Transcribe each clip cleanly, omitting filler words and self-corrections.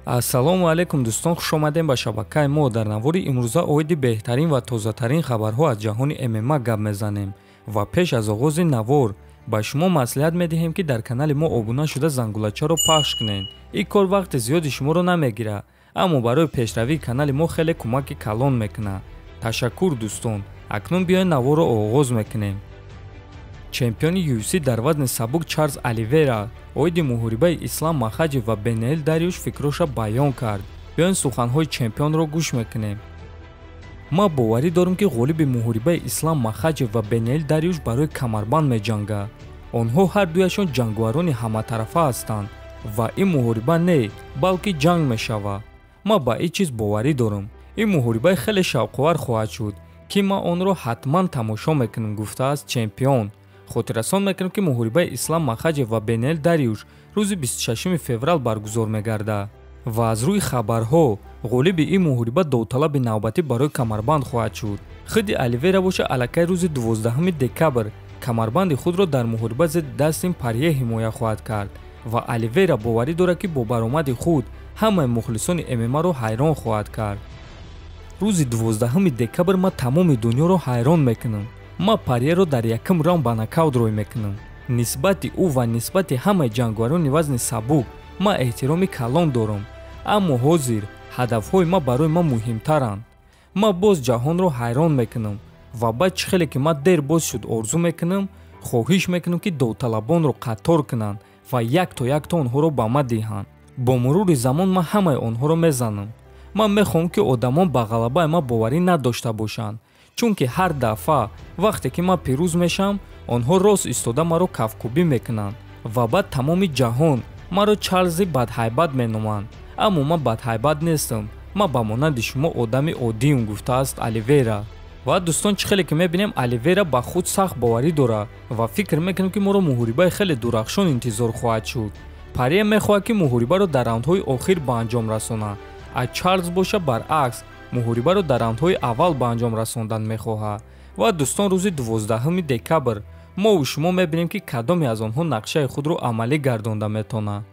Ассалому алайкум дӯстон, хуш омадем ба шабакаи мо. Дар навори имрӯза оиди беҳтарин ва тозатарин хабарҳо аз ҷаҳони ММА гап мезанем ва пеш аз оғози навор ба шумо маслиҳат медиҳем, ки дар канали мо обуна шуда зангулачаро пахш кунед. Ин кор вақти зиёди шуморо намегирад, аммо барои пешравии канали мо хеле кӯмаки калон мекунад. Ташаккур дӯстон. Акнун биёед наворро оғоз мекунем. Чемпиони UFC дар вазни сабук Чарлз Оливера оиди муҳорибаи Ислам Махачев ва Бениэл Дариуш фикроша баён кард. Биёед суханҳои чемпионро гӯш мекунем. Ман боварӣ дорам, ки ғолиби муҳорибаи Ислам Махачев ва Бениэл Дариуш барои камарбанд меҷангад. Онҳо ҳар дуяшон ҷангварони ҳаматарафа ҳастанд ва ин муҳориба не, балки ҷанг мешавад. Ман ба ин чиз боварӣ дорам. Ин муҳорибаи хеле шавқовар хоҳад шуд, ки ман онро ҳатман тамошо мекунам, гуфтааст чемпион. Хотиррасон мекунем, ки муҳорибаи Ислам Махачев ва Бениэл Дариуш рӯзи 26 феврал баргузор мегардад ва аз рӯи хабарҳо ғолиби ин муҳориба довталаби навбатӣ барои камарбанд хоҳад шуд. Худи Оливера боша аллакай рӯзи 12 декабр камарбанди худро дар муҳориба зидди Дастин Парье ҳимоя хоҳад кард ва Оливера боварӣ дорад, ки бо баромади худ ҳамаи мухлисони ММА-ро ҳайрон хоҳад кард. Рӯзи 12 декабр ман тамоми дунёро ҳайрон мекунам. Ман Парьеро дар якум раунд ба нокаут рой мекунам. Нисбати ӯ ва нисбати ҳамаи ҷангварони вазни сабук ман эҳтироми калон дорам, аммо ҳозир ҳадафҳои ман барои ман муҳимтаранд. Ман боз ҷаҳонро ҳайрон мекунам ва баъд чӣ хеле ки ман дер боз шуд орзу мекунам, хоҳиш мекунам, ки довталабонро қатор кунанд ва якто якто онҳоро ба ман диҳанд. Бо мурури замон ман ҳамаи онҳоро мезанам. Ман мехоҳам, ки одамон ба ғалабаи ман боварӣ надошта бошанд, чунки ҳар дафъа вақте ки ман пирӯз мешавам, онҳо рост истода маро кафкӯбӣ мекунанд ва баъд тамоми ҷаҳон маро Чарлзи бадҳайбат меноманд. Аммо ман бадҳайбат нестам, ман ба монанди шумо одами оддиюм, гуфтааст Оливера. Ва дӯстон, чӣ хеле ки мебинем, Оливера ба худ сахт боварӣ дорад ва фикр мекунем, ки моро муҳорибаи хеле дурахшон интизор хоҳад шуд. Парье мехоҳад, ки муҳорибаро дар раундҳои охир ба анҷом расонад, а Чарлз боша баръакс муҳорибаро дар раундҳои аввал ба анҷом расондан мехоҳад. Ва дӯстон, рӯзи 12 декабр мову шумо мебинем, ки кадоме аз онҳо нақшаи худро амалӣ гардонда метавонад.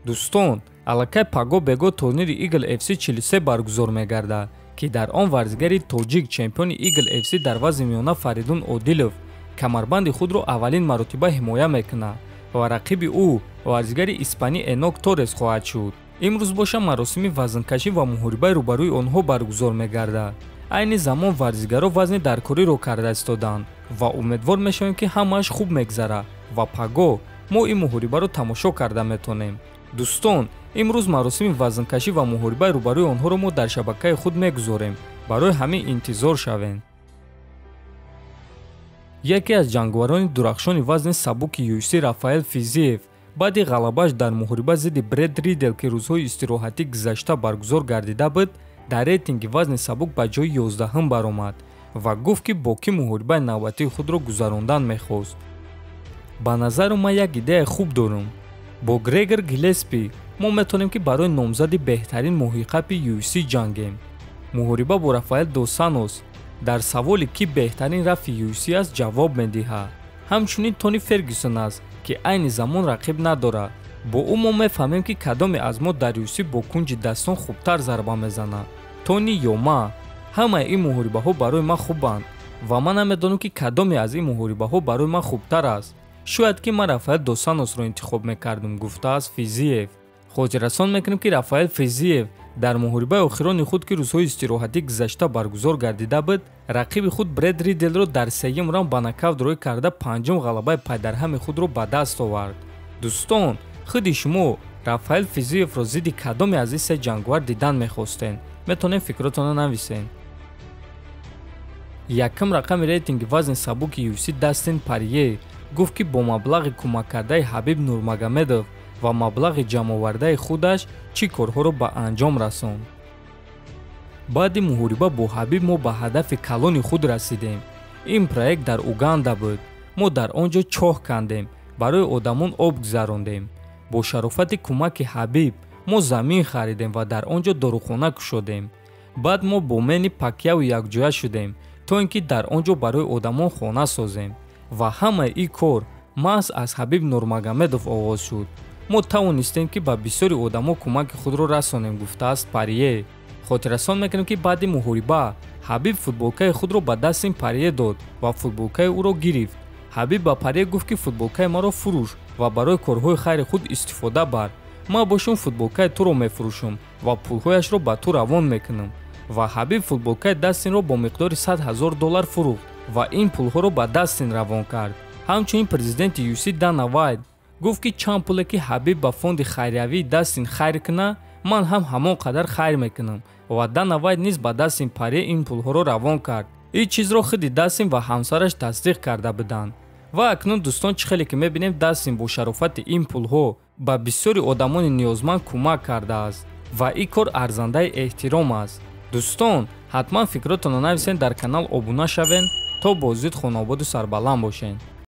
Дӯстон, аллакай паго бего турнири Eagle FC 43 баргузор мегардад, ки дар он варзигари тоҷик, чемпиони Eagle FC дар вазни миёна Фаридун Одилов камарбанди худро аввалин маротиба ҳимоя мекунад ва рақиби ӯ варзигари испанӣ Энок Торрес хоҳад шуд. Имрӯз боша маросими вазнкашӣ ва муҳорибаи рӯбарӯи онҳо баргузор мегардад. Айни замон варзигаро вазни даркориро карда истоданд ва умедвор мешавем, ки ҳамааш хуб мегзарад ва паго мо ин муҳорибаро тамошо карда метавонем. Дӯстон, имрӯз маросими вазнкашӣ ва муҳорибаи рӯбарӯи онҳоро мо дар шабакаи худ мегузорем, барои ҳамин интизор шавем. Яке аз ҷангварони дурахшони вазни сабуки UFC Рафаэл Физиев баъди ғалабааш дар муҳориба зидди Бред Ридел, ки рӯзҳои истироҳатӣ гузашта баргузор гардида буд, дар рейтинги вазни сабук ба ҷои 11-м баромад ва гуфт, ки бо кӣ муҳорибаи навбатии худро гузарондан мехост. Ба назару ман як идеяи хуб дорам. Бо Грегор Гилеспи мо метавонем, ки барои номзади беҳтарин моҳиқапи UFC ҷангем. Муҳориба бо Рафаэл дос Анжос дар саволе ки беҳтарин рафи UFC аст ҷавоб медиҳад. Ҳамчунин Тони Фергюсон аст, ки айни замон рақиб надорад. Бо ӯ мо мефаҳмем, ки кадоме аз мо дар UFC бо кунҷи дастон хубтар зарба мезанад, Тони ё ман. Ҳамаи ин муҳорибаҳо барои ман хубанд ва ман намедонам, ки кадоме аз ин муҳорибаҳо барои ман хубтар аст. Шояд ки ман Рафаэл дос Анжосро интихоб мекардам, гуфтааст Физиев. Хотиррасон мекунем, ки Рафаэл Физиев дар муҳорибаи охирони худ, ки рӯзҳои истироҳатӣ гузашта баргузор гардида буд, рақиби худ Бред Риделро дар сеюм раунд ба нокаут рӯй карда, панҷум ғалабаи пайдарҳами худро ба даст овард. Дӯстон, худи шумо Рафаэл Физиевро зидди кадоме аз ин се ҷангвар дидан мехостем? Метавонем фикротонро нависем. Якум рақами рейтинги вазни сабуки UFC Дастин Парье гуфт, ки бо маблағи кӯмаккардаи Ҳабиб Нурмагомедов ва маблағи ҷамъовардаи худаш чӣ корҳоро ба анҷом расонд. Баъди муҳориба бо Ҳабиб мо ба ҳадафи калони худ расидем. Ин проект дар Уганда буд. Мо дар он ҷо чоҳ кандем, барои одамон об гузарондем. Бо шарофати кӯмаки Ҳабиб мо замин харидем ва дар он ҷо дорухона кушодем. Баъд мо бо Мени Пакяо якҷоя шудем, то ин ки дар он ҷо барои одамон хона созем ва ҳамаи ин кор маҳз аз Ҳабиб Нурмагомедов оғоз шуд. Мо тавонистем, ки ба бисёри одамо кӯмаки худро расонем, гуфтааст Парье. Хотиррасон мекунем, ки баъди муҳориба Ҳабиб футболкаи худро ба Дастин Парье дод ва футболкаи ӯро гирифт. Ҳабиб ба Парье гуфт, ки футболкаи маро фурӯш ва барои корҳои хайри худ истифода бар. Ман бошум футболкаи туро мефурӯшам ва пулҳояшро ба ту равон мекунам. Ва Ҳабиб футболкаи Дастинро бо миқдори 100 ҳазор доллар фурӯхт ва ин пулҳоро ба Дастин равон кард. Ҳамчунин президенти UFC Дана Вайт гуфт, ки чанд пуле ки Ҳабиб ба фонди хайриявии Дастин хайр куна, ман ҳам ҳамон қадар хайр мекунам. Ва Дана Вайт низ ба Дастин Парье ин пулҳоро равон кард. Ин чизро худи Дастин ва ҳамсараш тасдиқ карда буданд. Ва акнун, дӯстон, чӣ хеле ки мебинем, Дастин бо шарофати ин пулҳо ба бисёри одамони ниёзманд кӯмак кардааст ва ин кор арзандаи эҳтиром аст. Дӯстон, ҳатман фикротонро нависен, дар канал обуна шавен, то боздид хонободу сарбаланд бошед.